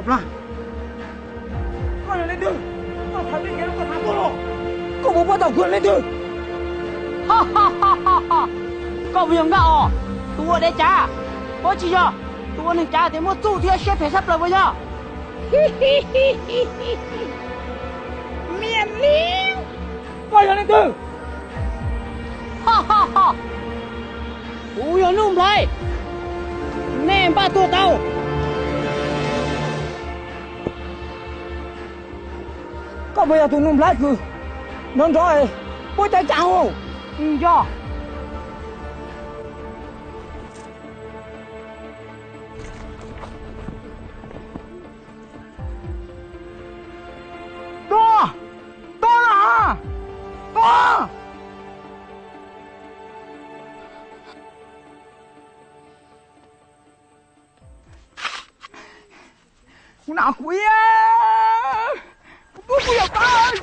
Plag, koj yog leej twg? Koj tham txog kev koj tham tuaj los, koj puas paub tau kuv yog leej twg? Koj puas yog Nkaj Os, tus ua dev cav? Puas tsis yog? Tus ua neeg cav tias muaj txuj thiab siab phem sab plaws puas yog? Miam Lis, koj yog leej twg? Kuv yog Nuj Nplhaib, nej npaj tuag tau. Koj puas yog tus Nuj Nplhaib kws nrov nrov es puab cov cas hauj? Yog. Tuag! Tuag na! Tuag! Kuv na kuv, kuv tuag kuv yog pab.